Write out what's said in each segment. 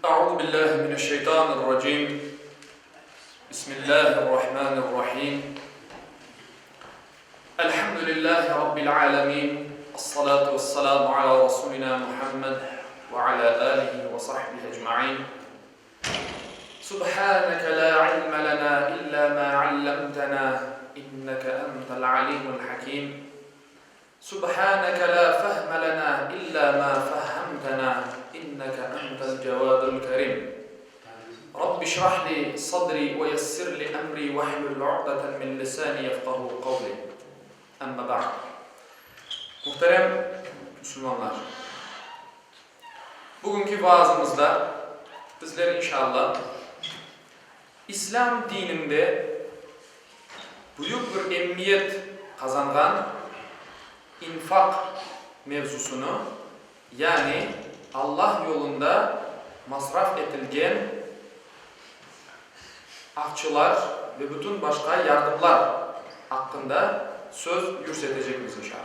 Euzu billahi mineşşeytanirracim. Bismillahirrahmanirrahim. Elhamdülillahi rabbil alemin. Essalatu vesselamu ala rasulina Muhammed ve ala alihi ve sahbihi ecmaîn. Subhaneke la ilme lena illa ma allamtena inneke entel alimul hakim. Subhaneke la fehme lena illa ma fehhemtena inneke entel cevadul kerim. Rabbi şrah li sadri ve yessir li emri vehlul uqdeten min lisani yefkahu kavli. Amma ba'd. Muhterem Müslümanlar! Bugünki vaazımızda bizler inşallah İslâm dininde büyük bir emiyet qazanğan infaq mevzusını, yani Allah yolunda masraf etilgen aqçılar ve bütün başqa yardımlar aqqında söz yürsetecekmiz inşallah.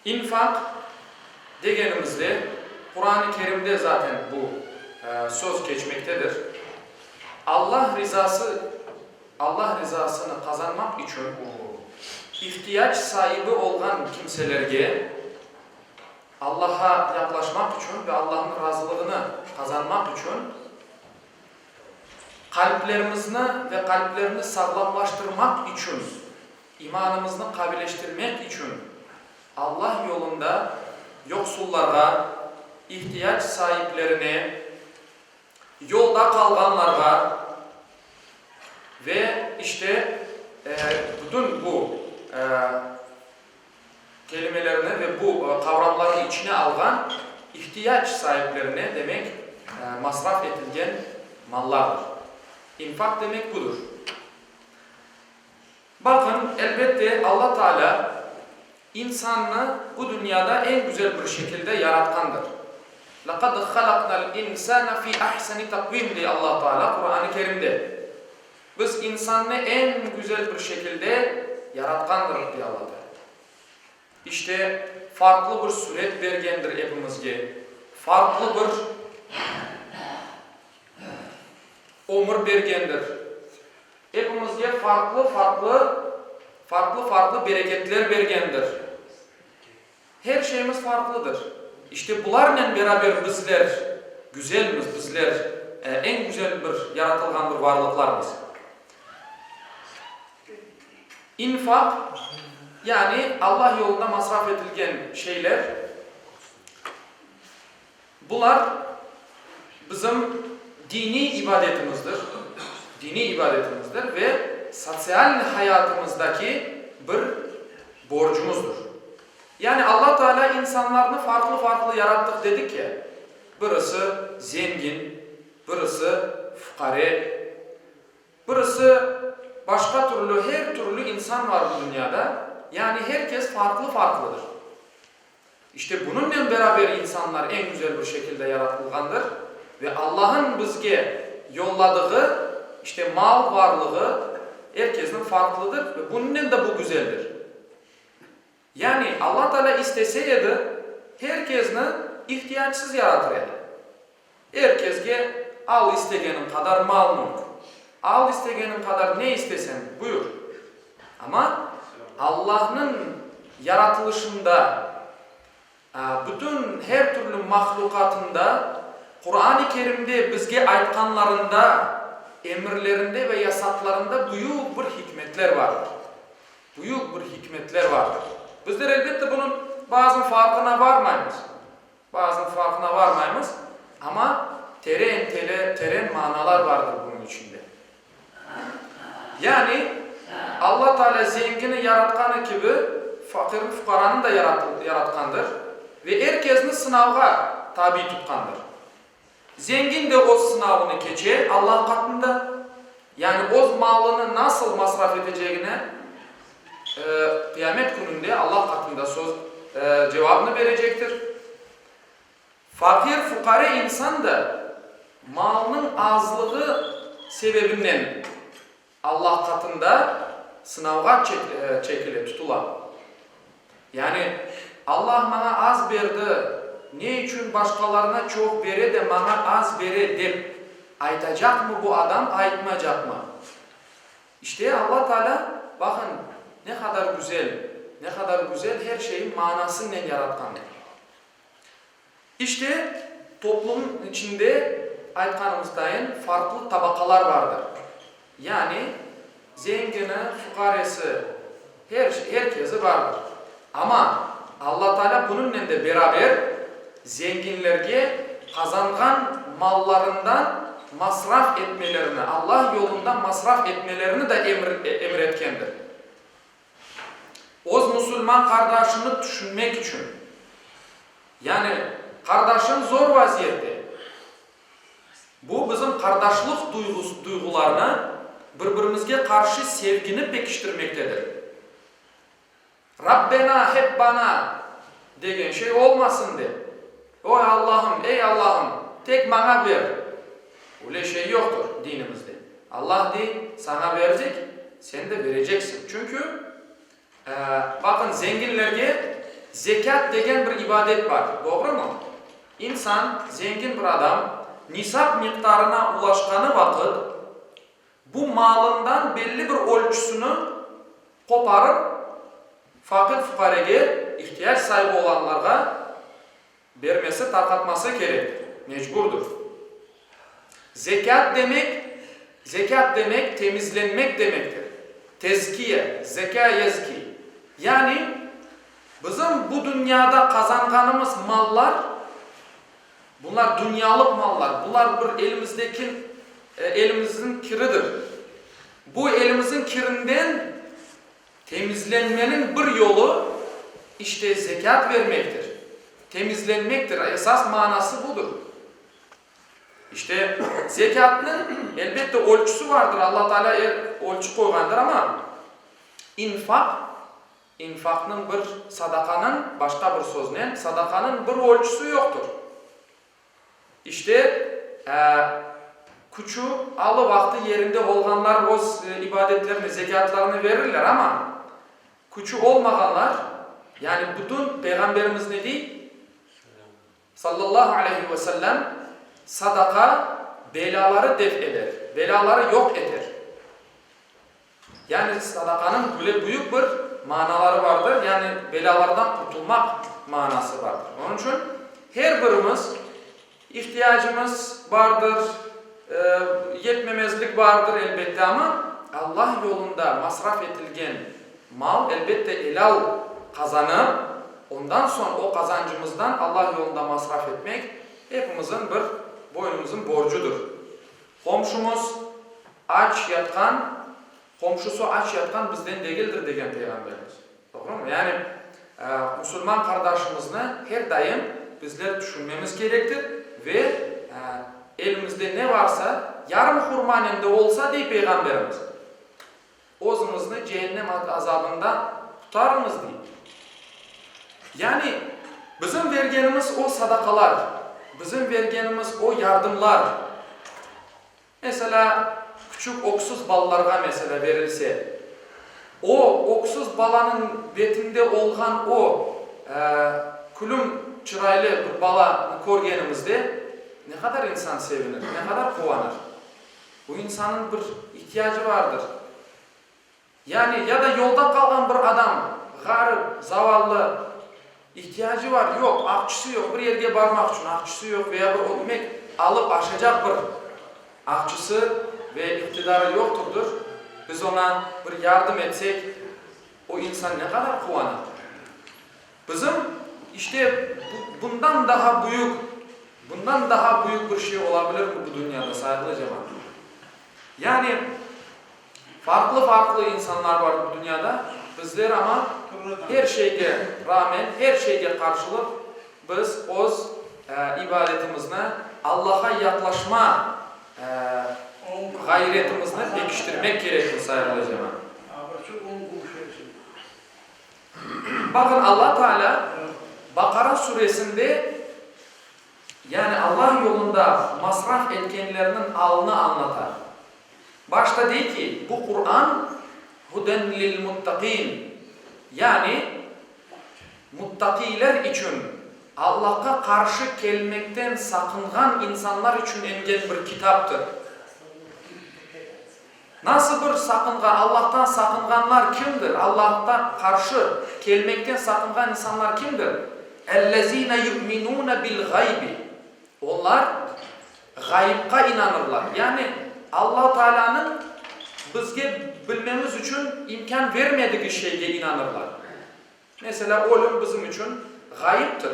İnfaq degenimizde, Quran-ı Kerimde zaten bu söz keçmektedir, Allah rizası, Allah rizasını qazanmaq içün ihtiyac saibi olğan kimselerge Allaha yaqlaşmaq içün ve Allahnıñ razılığını qazanmaq içün qalplerimizni ve qalplerni sağlamlaştırmaq içün İmanımıznı qavileştirmek içün Allah yolunda yoqsullarğa, ihtiyac saiplerine, yolda qalğanlarğa ve işte bütün bu kelimelerni ve bu qavramlarnı içine alğan ihtiyac saiplerine, demek, masraf etilgen mallardır. İnfaq demek budur. Baqın, elbette, Alla Taalâ insannı bu dünyada eñ güzel bir şekilde yaratqandır. Laqad halaqnal insane fi ahseni takvim dey Alla Taalâ Quran-ı Kerimde. Biz insannı eñ güzel bir şekilde yaratqandırıq dey Alla Taalâ. İşte, farqlı bir süret bergendir epimizge, farqlı bir ömür bergendir. Epimizge farqlı-farqlı, farqlı-farqlı bereketler bergendir. Her şeyimiz farqlıdır. İşte bularnen beraber bizler güzelmiz, bizler eñ güzel bir yaratılğan bir varlıqlarmız. İnfaq, yani Allah yolunda masraf etilgen şeyler, Bular bizim diniy ibadetimizdir, diniy ibadetimizdir ve sotsial hayatımızdaki bir borcumuzdır. Yani Alla Teala insanlarnı farqlı-farqlı yarattıq dedik ya, birisi zengin, birisi fuqare, birisi başqa türlü, her türlü insan var bu dünyada, yani her kes farqlı-farqlıdır. İşte bunıñnen beraber insanlar eñ güzel bir şekilde yaratılğandır ve Allah'ın bizge yolladığı işte mal varlığı er kesniñ farqlıdır ve bunıñnen de bu güzeldir. Yani Alla Teala istese edi, her kesni ihtiyacsız yaratır edi. Er kesge al istegeniñ qadar mal-mülk, al istegeniñ qadar ne isteseñ, buyur. Amma Allahnıñ yaratılışında, bütün her türlü mahluqatında, Quran-ı Kerimde bizge aytqanlarında, emirlerinde ve yasaqlarında büyük bir hikmetler vardır. Büyük bir hikmetler vardır. Bizler, elbette, bunıñ bazı farqına varmaymız. Bazı farqına varmaymız, amma teren, tele, teren manalar vardır bunıñ içinde. Yani, Alla Teala zengini yaratqanı kibi, faqirni, fuqaranı da yaratqandır ve er kesni sınavğa tabi tutqandır. Zengin de öz sınavını keçe Allah qatında, yani öz malını nasıl masraf etecegini qıyamet kününde Allah qatında söz, cevabını berecektir. Faqir, fuqare insan da malnıñ azlığı sebebinden Allah qatında sınavğa çekile, tutula. Yani, Allah maña az berdi. Ne içün başqalarına çoq bere de maña az bere dep aytacaqmı bu adam, aytmacaqmı? İşte, Alla Taalâ, baqıñ, ne qadar güzel, ne qadar güzel her şeyi manasınen yaratqandır. İşte, toplum içinde, aytqanımızdayın, farqlı tabaqalar bardır. Yani, zengini, fuqaresi, her, her kezi bardır. Amma Alla Taalâ bunıñnen de beraber zenginlerge qazanğan mallarından masraf etmelerini, Alla yolunda masraf etmelerini de emir, emir etkendir. Öz musulman qardaşını tüşünmek içün. Yani, qardaşıñ zor vaziyette. Bu bizim qardaşlıq duyğularını, bir-birimizge qarşı sevgini pekiştirmektedir. Rabbena, hep bana degen şey olmasın dep. Oy, Allahım, ey, Allahım, tek maña ber. Öyle şey yoqtur dinimizde. Allah dey, saña berdik, sen de bereceksiñ. Çünki, baqın, zenginlerge zekât degen bir ibadet bar, doğrumı? İnsan, zengin bir adam, nisap miqdarına ulaşqanı vaqıt, bu malından belli bir ölçüsini qoparıp, faqir-fuqarege, ihtiyac saibi olanlarğa bermesi, tarqatması kerektir, mecburdır. Zekât demek, zekât demek, temizlenmek demektir. Tezkiye, zekâ yezki. Yani, bizim bu dünyada qazanğanımız mallar, bunlar dünyalıq mallar, bular bir elimizdeki, elimizniñ kiridir. Bu elimizniñ kirinden Temizlenmeniñ bir yolu, işte, zekât bermektir, temizlenmektir, esas manası budır. İşte, zekâtnıñ, elbette, ölçüsi vardır, Alla Taalâ er ölçü qoyğandır, amma infaq, infaqnıñ bir, sadaqanıñ, başqa bir söznen, sadaqanıñ bir ölçüsi yoqtur. İşte, küçü, alı vaqtı yerinde olğanlar öz ibadetlerini, zekâtlarını verirler, amma küçü olmağanlar, yani bütün, Peyğamberimiz ne dey? Sallallahu aleyhi ve sellem, Sadaqa belâları def eder, belâları yoq eter. Yani sadaqanıñ bile büyük bir manaları vardır, yani belâlardan qurtulmaq manası vardır. Onıñ içün her birimiz ihtiyacımız bardır, yetmemezlik bardır elbette, amma Allah yolunda masraf etilgen mal elbette elâl qazanıp, ondan soñ o qazancımızdan Allah yolunda masraf etmek hepimizin bir boynumızın borcudır. Qomşumız aç yatqan, qomşusı aç yatqan bizden degildir, degen Peyğamberimiz. Doğrumı? Yani, musulman qardaşımıznı her daim bizler tüşünmemiz kerektir ve elimizde ne varsa, yarım hurmanen de olsa, dey Peyğamberimiz, özüñizni ceennem azabından qutarıñız, dey. Yani, bizim vergenimiz o sadaqalar, bizim vergenimiz o yardımlar, meselâ, küçük öksüz balalarğa, meselâ, verilse, o öksüz balanıñ betinde olğan o külüm çıraylı bir balanı körgenimizde ne qadar insan sevinir, ne qadar quvanır. Bu insannıñ bir ihtiyacı vardır. Yani, ya da yolda qalğan bir adam, ğarip, zavallı, ihtiyacı var, yoq, aqçısı yoq, bir yerge barmaq içün aqçısı yoq ve ya bir ötmek alıp aşacaq bir aqçısı ve iqtidarı yoqtırdır, biz oña bir yardım etsek, o insan ne qadar quvanır. Bizim, işte, bundan daha büyük, bundan daha büyük bir şey olabilirmi bu dünyada, sayğılı cemaat? Yani, farqlı-farqlı insanlar var bu dünyada, bizler amma her şeyge rağmen, her şeyge qarşılıq biz öz ibadetimizni, Allaha yaqlaşma ğayretimizni pekiştirmek kerekmiz, sayğılı cemaat. Baqın, Alla Taalâ Baqara suresinde, yani Allah yolunda masraf etkenlerniñ alını añlata. Başta dey ki, bu Quran huden lil-muttaqin, yani muttaqiyler içün. Allahqa qarşı kelmekten saqınğan insanlar içün engen bir kitaptır. Nasıl bir saqınğan, Allahtan saqınğanlar kimdir? Allahqa qarşı kelmekten saqınğan insanlar kimdir? Ellezîne yu'minûne bil gaybi. Onlar ğayıpqa inanırlar. Yani Alla Taalânıñ bizge bilmemiz içün imkân vermedigi şeyge inanırlar. Meselâ, ölüm bizim içün ğayıptır.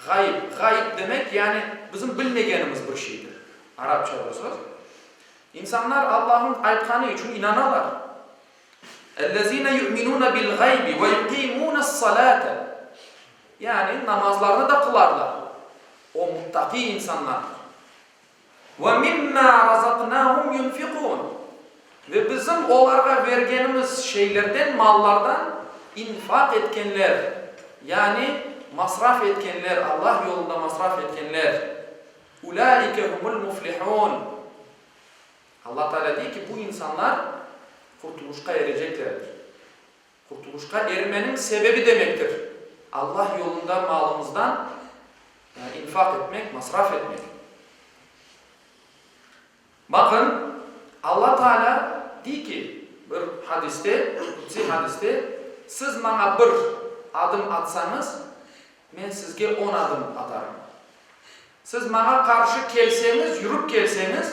Ğayıp, ğayıp demek, yani bizim bilmegenimiz bir şeydir. Arapça bir söz. İnsanlar Allahnıñ aytqanı içün inanalar. Ellezîne yu'minûne bil gaybi ve yuqîmûnes-salâte. Yani namazlarnı da qılarlar. O muttaqiy insanlardır. Ve mimmâ razaqnâhum yunfiqûn. Ve bizim olarğa vergenimiz şeylerden, mallardan infaq etkenler, yani masraf etkenler, Allah yolunda masraf etkenler. Ulâike humul muflihûn. Allah Teala dey ki, bu insanlar qurtuluşqa ereceklerdir. Qurtuluşqa ermeniñ sebebi demektir, Allah yolunda malımızdan infaq etmek, masraf etmek. Baqın, Alla Taalâ dey ki, bir hadiste, qudsiy hadiste, Siz maña bir adım atsañız, men sizge on adım atarım. Siz maña qarşı kelseñiz, yürüp kelseñiz,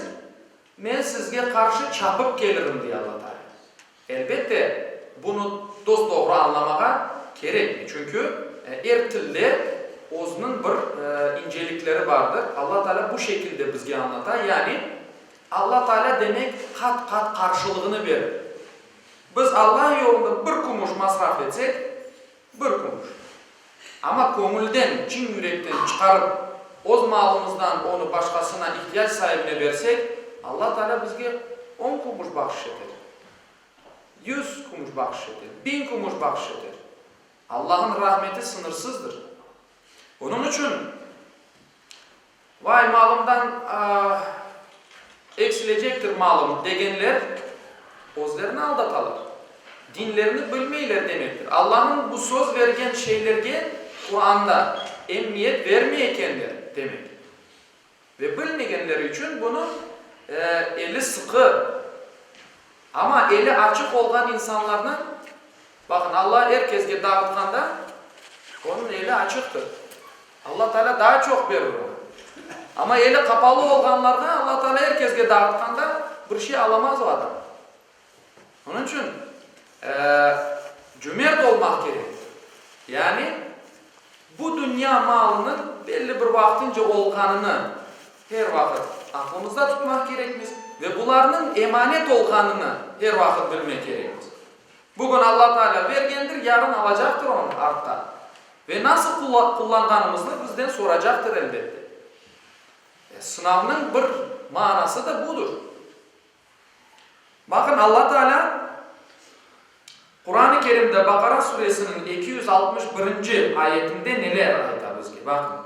men sizge qarşı çapıp kelirim, dey Alla Taalâ. Elbette, bunı dos-doğru añlamağa kerekmi, çünki er tilde özüniñ bir incelikleri bardır. Alla Taalâ bu şekilde bizge añlata, yani Alla Taalâ demek qat-qat qarşılığını berir. Biz Alla yolunda bir kumuş masraf etsek, bir kumuş, amma köñülden, çin yürekten çıqarıp, öz malımızdan onı başqasına, ihtiyac saibine bersek, Alla Taalâ bizge on kumuş bahşış eter, yuz kumuş bahşış eter, biñ kumuş bahşış eter. Allahnıñ rahmeti sıñırsızdır. Onıñ içün, Vay, malımdan eksilecektir malım, degenler özlerini aldatalar. Dinlerini bilmeyler demektir. Allanıñ bu söz bergen şeylerge Quranda emiyet vermey ekenler, demek. Ve bilmegenleri içün bunı eli sıqı, amma eli açıq olğan insanlarnı, baqın, Alla er kesge dağıtqanda, onıñ eli açıqtır. Alla Taalâ daa çoq berir oña. Amma eli qapalı olğanlarğa Alla Taalâ er kesge dağıtqanda bir şey alamaz o adam. Onıñ içün cümert olmaq kerek. Yani bu dünya malınıñ belli bir vaqtınca olğanını her vaqıt aqlımızda tutmaq kerekmiz ve bularnıñ emanet olğanını her vaqıt bilmek kerekmiz. Bugün Alla Taalâ bergendir, yarın alacaqtır onı artqa. Ve nasıl qullanğanımıznı bizden soracaqtır, elbette. Sınavnıñ bir manası da budır. Baqın, Alla Taalâ Quran-ı Kerimde Baqara suresiniñ 261-nci ayetinde neler ayta bizge, baqın,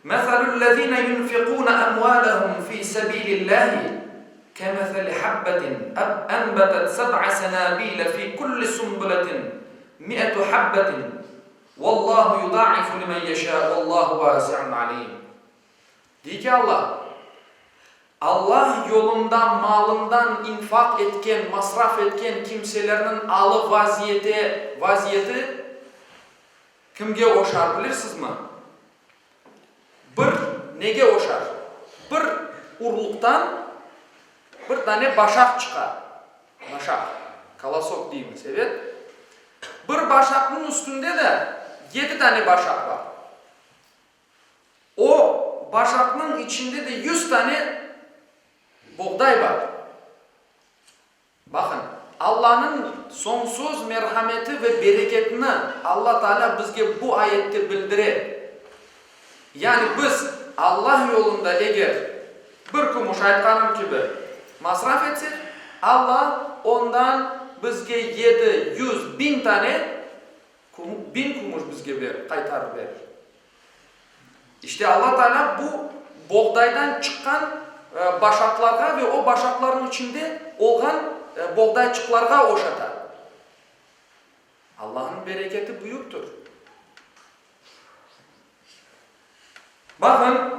Meselü'l-lezine yunfiqune emvalehum fi sebilillâhi kemeseli habbetin enbetet seb'a senâbile fi kulli sunbuletin mi'etu habbetin Vallahu yudâifu limen yeşâ vallahu vâsi'un alîm. Dey ki Alla, Allah yolunda malından infaq etken, masraf etken kimselerniñ alı vaziyete, vaziyeti kimge oşar bilirsizmi? Bir nege oşar? Bir urluqtan bir dane başaq çıqa. Başaq, kolosok deymiz, ebet. Bir başaqnıñ üstünde de yedi dane başaq bar. O başaqnıñ içinde de yuz tane boğday bar. Baqıñ, Allanıñ soñsuz merhameti ve bereketini Alla Taalâ bizge bu ayette bildire. Yani biz Alla yolunda eger bir kumuş, aytqanım kibi, masraf etsek, Alla ondan bizge 700, biñ tane Biñ kumuş bizge ber, qaytarıp berir. İşte Alla Taalâ bu boğdaydan çıqqan başaqlarğa ve o başaqlarnıñ içinde olğan boğdayçıqlarğa oşata. Allanıñ bereketi büyüktir. Baqın,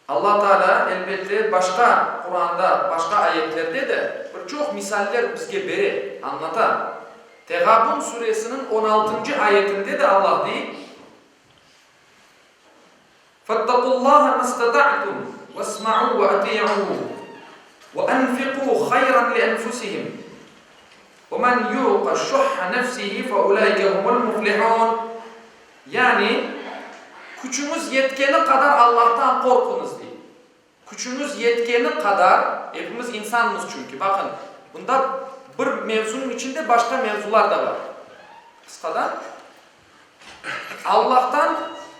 Alla Taalâ, elbette, başqa Quranda, başqa ayetlerde de bir çoq misaller bizge bere, añlata. Teğabun suresiniñ on altıncı ayetinde de Alla dey, Fettaqullaha mastata'tum vesma'u ve ati'u ve enfiqu hayran li enfusihim ve men yuqa şuhha nefsihi fe ulaike humul muflihun. Yani, küçüñiz yetkeni qadar Allahtan qorquñız, dey. Küçüñiz yetkeni qadar, epimiz insanmız çünki, baqın, bunda bir mevzunıñ içinde başqa mevzular da bar. Qısqadan, Allahtan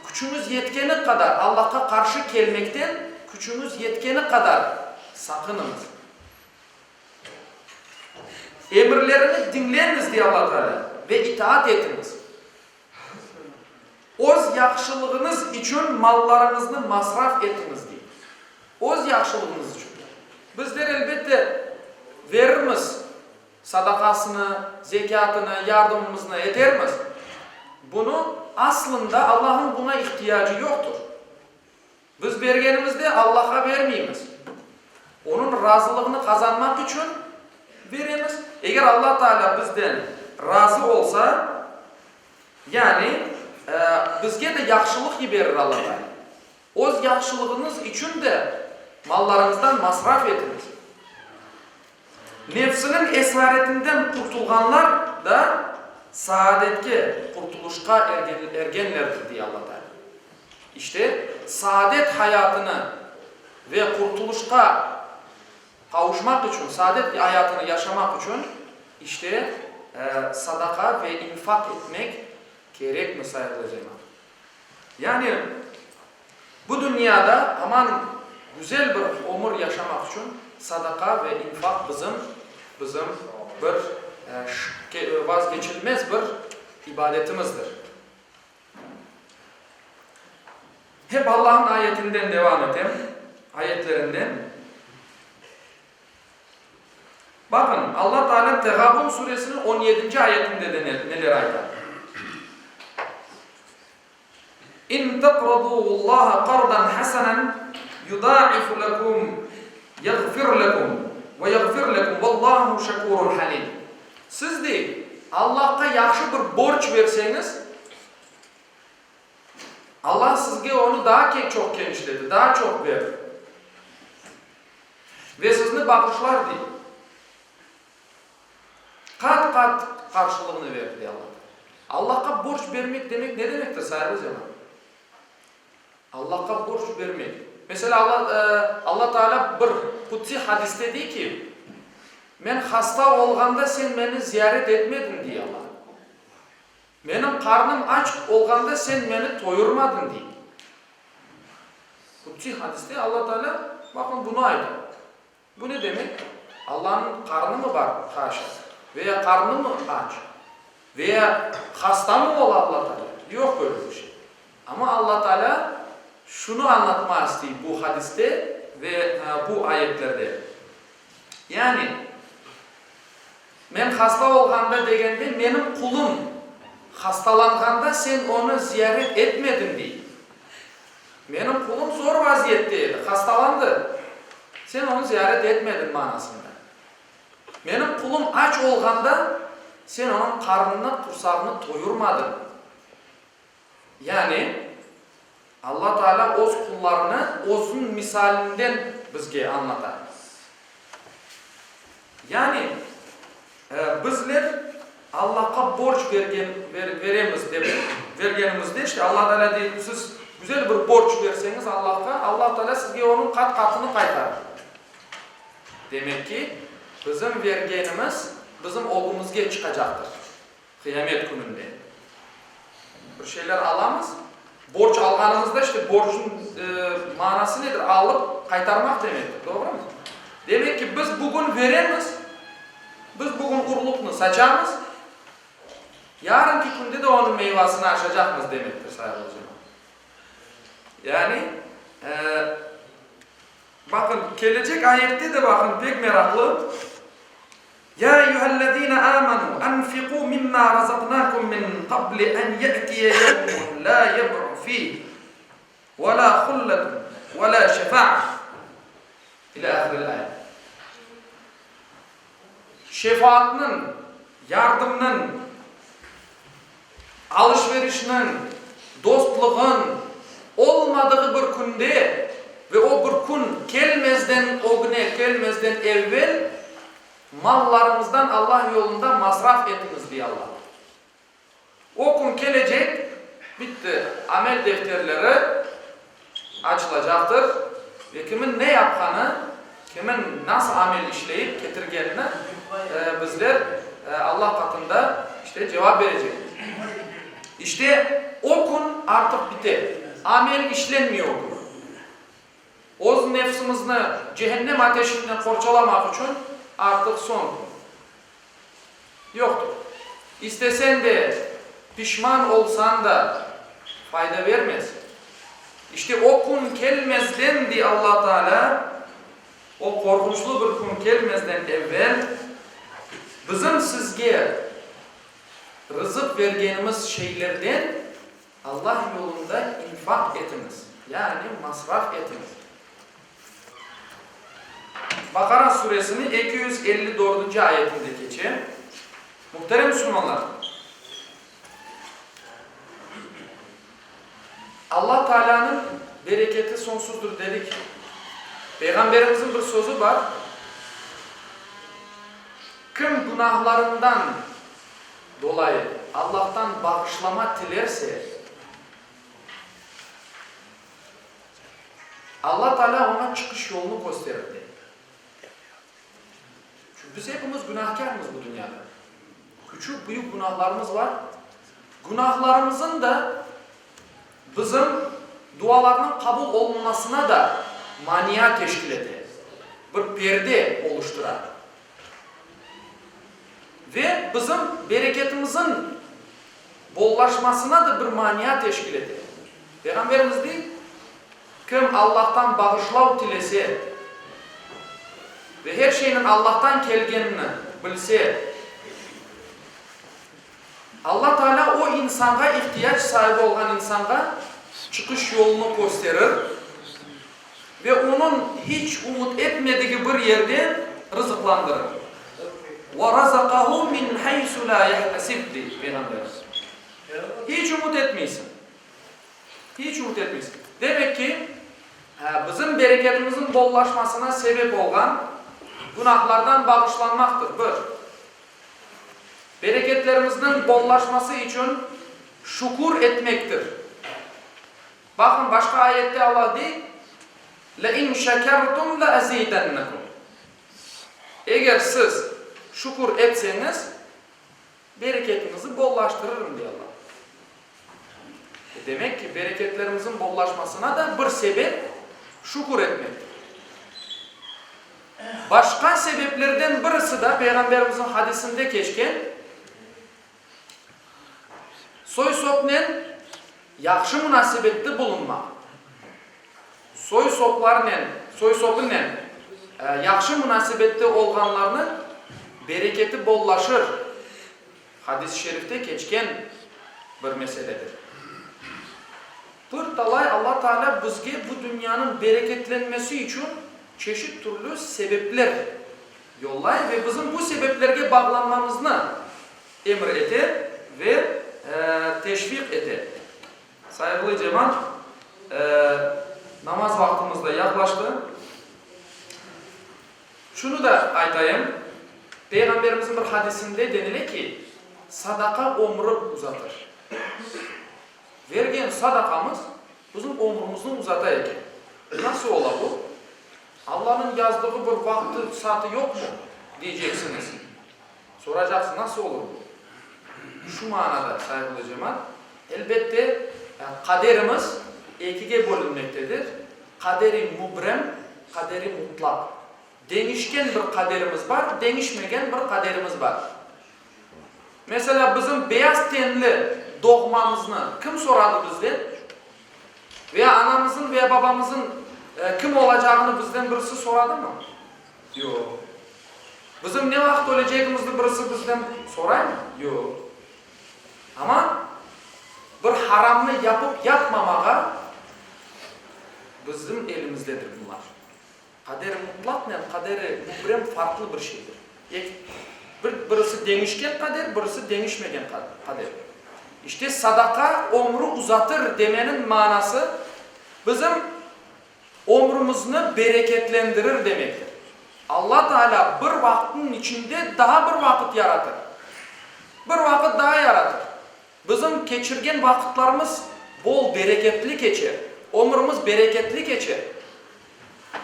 küçüñiz yetkeni qadar, Allahqa qarşı kelmekten küçüñiz yetkeni qadar saqınıñız. Emirlerini diñleñiz, dey Alla Teala, ve itaat etiñiz. Öz yahşılığıñız içün mallarıñıznı masraf etiñiz, dey. Öz yahşılığıñız içün. Bizler, elbette, verirmiz sadaqasını, zekâtını, yardımımıznı etermiz. Bunı, aslında, Allahnıñ buña ihtiyacı yoqtır. Biz bergenimizde Allahqa bermeymiz. Onıñ razılığını qazanmaq içün beremiz. Eger Alla Taalâ bizden razı olsa, yani, bizge de yahşılıq yiberir Alla Taalâ. Öz yahşılığıñız içün de mallarıñızdan masraf etiñiz. Nefsiniñ esaretinden qurtulğanlar da saadetke, qurtulışqa ergenlerdir, dey Alla Taalâ. İşte, saadet hayatını ve qurtulışqa qavuşmaq içün, saadet ayatını yaşamaq içün, işte, sadaqa ve infaq etmek kerekmi, sayğılı cemaat? Yani, bu dünyada aman güzel bir ömür yaşamaq içün sadaqa ve infaq bizim, bizim bir vazgeçilmez bir ibadetimizdir. Hep Allahnıñ ayetinden devam etem, ayetlerinden. Baqın, Alla Taalâ Teğabun suresiniñ on yedinci ayetinde de neler ayta. İn taqradullaha qardan hasanan yudâifu lekum yağfir lekum ve yağfir lekum vallahu şekûrun halim. Siz, dey, Allahqa yahşı bir borc berseñiz, Allah sizge onı daa çoq kenişletir, daa çoq berir ve sizni bağışlar, dey. Qat-qat qarşılığını verir, dey Allah. Allahqa borc bermek demek ne demektir, sayğılı cemaat? Allahqa borc bermek. Meselâ, Alla, Alla Taalâ bir qudsiy hadiste dey ki, Men hasta olğanda sen meni ziyaret etmediñ, dey Alla. Menim qarnım aç olğanda sen meni toyurmadıñ, dey. Qudsiy hadiste Alla Taalâ, baqın, bunı ayta. Bu ne demek? Allanıñ qarnımı bar, haşa, veya qarnımı aç, veya hastamı ola Alla Taalâ? Yoq böyle bir şey. Amma Alla Taalâ şunı añlatma istey bu hadiste ve bu ayetlerde. Yani, men hasta olğanda degende, menim qulum hastalanğanda sen onı ziyaret etmediñ, dey. Menim qulum zor vaziyette edi, hastalandı. Sen onı ziyaret etmediñ manasında. Menim qulum aç olğanda, sen onıñ qarnını, qursağını toyurmadıñ. Yani, Alla Taalâ öz qullarını özüniñ misalinden bizge añlata. Yani, bizler Allahqa borc bergen, veremiz dep, bergenimizde, işte, Alla Taalâ dey, siz güzel bir borc berseñiz Allahqa, Alla Taalâ sizge onıñ qat-qatını qaytarır. Demek ki, bizim bergenimiz bizim ögümizge çıqacaqtır qıyamet kününde. Bir şeyler alamız, borc alğanımızda, işte, borcnıñ manası nedir? Alıp qaytarmaq demektir, doğrumı? Demek ki, biz bugün veremiz, biz bugün urluqnı saçamız, yarınki künde de onıñ meyvasını aşacaqmız demektir, sayğılı cemaat. Yani, baqın, kelecek ayette de, baqın, pek meraqlı. Ya eyyühellezine amenu, enfiqu mimma. mimma razaqnakum min qabli en ye'tiye yevmun la yeb'u fih ve la hulletun ve la şefa'a ila ahiril ayet. Şefaatnıñ, yardımnıñ, alış-verişniñ, dostluğıñ olmadığı bir künde ve o bir kün kelmezden ögüne, kelmezden evvel mallarıñızdan Allah yolunda masraf etiñiz, dey Allah. O kün kelecek, bitti, amel defterleri açılacaqtır ve kimin ne yapqanı, kimin nasıl amel işleyip ketirgenini bizler Allah qatında işte cevap berecekmiz. İşte, o kün artıq bite, amel işlenmey o kün. Öz nefsimizni cehennem ateşinden qorçalamaq içün artıq soñ kün. Yoqtır. İstesen de, pişman olsan da, fayda vermez. İşte o kün kelmezden, dey Alla Taalâ, o qorqunçlı bir kün kelmezden evvel, bizim sizge rızıq bergenimiz şeylerden Allah yolunda infaq etiñiz, yani masraf etiñiz. Baqara suresiniñ 254 dördünci ayetinde keçe. Muhterem müslümanlar! Alla Taalânıñ bereketi soñsuzdır dedik. Peyğamberimizniñ bir sözü bar, Kim günahlarından dolayı Allahtan bağışlama tilerse, Alla Taalâ oña çıqış yolunı kösterir, dey. Çünki biz epimiz günahkârmız bu dünyada. Küçük, büyük günahlarımız bar. Günahlarımızın da bizim dualarnıñ qabul olunmasına da mania teşkil ete, bir perde oluştıra. Ve bizim bereketimizin bollaşmasına da bir mania teşkil ete. Peyğamberimiz dey, Kim Allahtan bağışlav tilese ve her şeyniñ Allahtan kelgenini bilse, Alla Taalâ o insanğa, ihtiyac saibi olğan insanğa çıqış yolunı kösterir ve onıñ hiç ümüt etmedigi bir yerden rızıqlandırır. Ve razaqahu min haysu lâ yahtesib, dey Peyğamberimiz. Hiç ümüt etmeysiñ. Hiç ümüt etmeysiñ. Demek ki, bizim bereketimizniñ bollaşmasına sebep olğan günahlardan bağışlanmaqtır, bir. Bereketlerimizniñ bollaşması içün şükür etmektir. Baqıñ, başqa ayette Alla dey, Le in şekertum le azidennekum. Eger siz şükür etseñiz, bereketiñizi bollaştırırım, dey Alla. Demek ki, bereketlerimizniñ bollaşmasına da bir sebep şükür etmektir. Başqa sebeplerden birisi da Peyğamberimizniñ hadisinde keçken, soy-sopnen yahşı munasebette bulunmaq. Soy-soplarnen, soy-sopınen yahşı munasebette olğanlarnıñ bereketi bollaşır. Hadis-i şerifte keçken bir meseledir. Bir talay Alla Teala bizge bu dünyanıñ bereketlenmesi içün çeşit türlü sebepler yollay ve bizim bu sebeplerge bağlanmamıznı emir ete ve teşviq ete. Sayğılı cemaat, namaz vaqtımız da yaqlaştı. Şunı da aytayım, Peyğamberimizniñ bir hadisinde denile ki, sadaqa ömrü uzatır. Vergen sadaqamız bizim ömrümizni uzata eken. Nasıl ola bu? Allanıñ yazdığı bir vaqtı, saatı yoqmı? deyceksiñiz. Soracaqsıñ, nasıl olur bu? Şu manada, sayğılı cemaat, elbette, qaderimiz ekige bölünmektedir, qaderi mübrem, qaderi mutlaq. Deñişken bir qaderimiz bar, deñişmegen bir qaderimiz bar. Meselâ, bizim beyaz tenli doğmamıznı kim soradı bizden? Veya anamızın veya babamızın kim olacağını bizden birisi soradımı? Yoq. Bizim ne vaqıt ölecegimizni birisi bizden soraymı? Yoq. Amma bir haramnı yapıp yapmamağa bizim elimizdedir bunlar. Qaderi mutlaqnen qaderi mübrem farqlı bir şeydir. Bir, birisi deñişken qader, birisi deñişmegen qader. İşte sadaqa ömrü uzatır demeniñ manası, bizim ömrümizni bereketlendirir demektir. Alla Taalâ bir vaqıtnıñ içinde daa bir vaqıt yaratır. Bir vaqıt daa yaratır. Bizim keçirgen vaqıtlarımız bol bereketli keçer, ömrümiz bereketli keçer.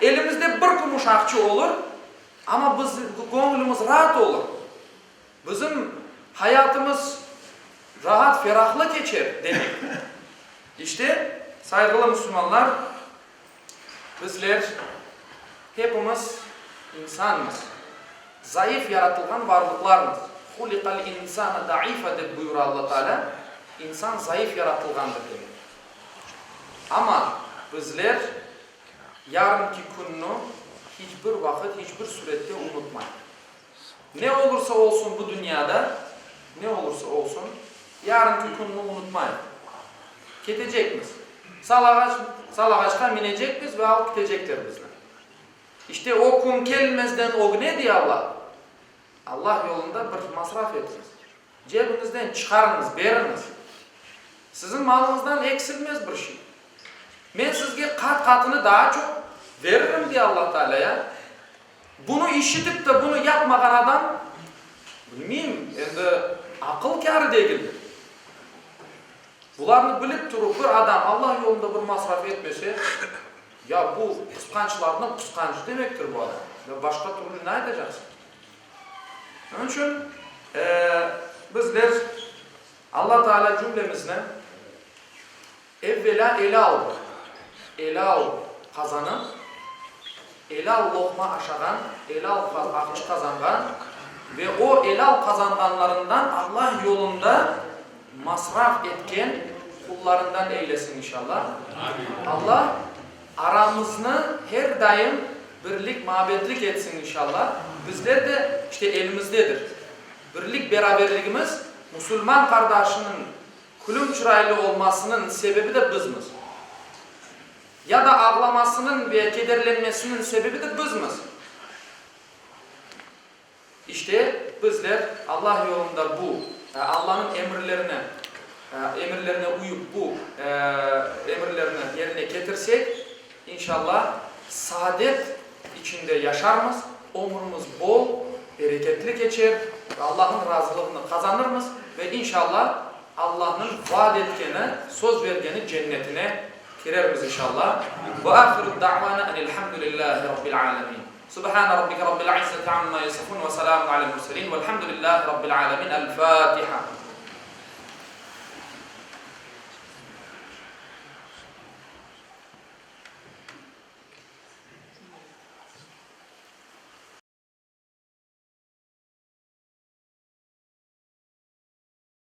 Elimizde bir kümüş aqça olur, amma biz, göñlümiz raat olur. Bizim hayatımız raat, ferahlı keçer, demek. İşte, sayğılı musulmanlar, bizler hepimiz insanmız, zayıf yaratılğan varlıqlarmız. Huliqal insane daifa dep buyura Alla Taalâ, insan zayıf yaratılğandır demek. Amma bizler yarınki künni hiç bir vaqıt, hiç bir sürette unutmayıq. Ne olursa olsun bu dünyada, ne olursa olsun, yarınki künni unutmayıq. Ketecekmiz. Sal ağaç, sal ağaçqa minecekmiz ve alıp ketecekler bizni. İşte o kün kelmezden ögne, dey Alla, Allah yolunda bir masraf etiñiz. Cebiñizden çıqarıñız, beriñiz. Siziñ malıñızdan eksilmez bir şey. Men sizge qat-qatını daa çoq veririm, dey Alla Taalâ, ya. Bunı işitip de bunı yapmağan adam, bilmeyim, endi aqıl kârı degildir. Bularnı bilip turıp bir adam Allah yolunda bir masraf etmese, ya bu qısqançlarnıñ qısqançı demektir bu adam. Ya başqa türlü ne aytacaqsıñ? Onıñ içün bizler Alla Taalâ cümlemizni Evvelâ elâl, elâl qazanıp, elâl loqma aşağan, elâl aqçı qazanğan ve o elâl qazanğanlarından Allah yolunda masraf etken qullarından eylesin inşallah. Allah aramıznı her daim birlik, mabetlik etsin inşallah. Bizler de, işte, elimizdedir. Birlik, beraberligimiz musulman qardaşınıñ Külüm çıraylı olmasınıñ sebebi de bizmiz. Ya da ağlamasınıñ ve kederlenmesiniñ sebebi de bizmiz. İşte, bizler Allah yolunda bu, Allanıñ emirlerine, emirlerine uyıp bu emirlerni yerine ketirsek, inşallah, saadet içinde yaşarmız, ömrümiz bol, bereketli keçer ve Allahnıñ razılığını qazanırmız ve inşallah Allahnıñ vaad etkeni, söz bergeni cennetine kirermiz inşallah. Ve ahiru da'vana enilhamdülillahi rabbil alemin. Subhane rabbike rabbil izzeti amma yasifun ve selamun alel murselin velhamdülillahi rabbil alemin. El Fatiha.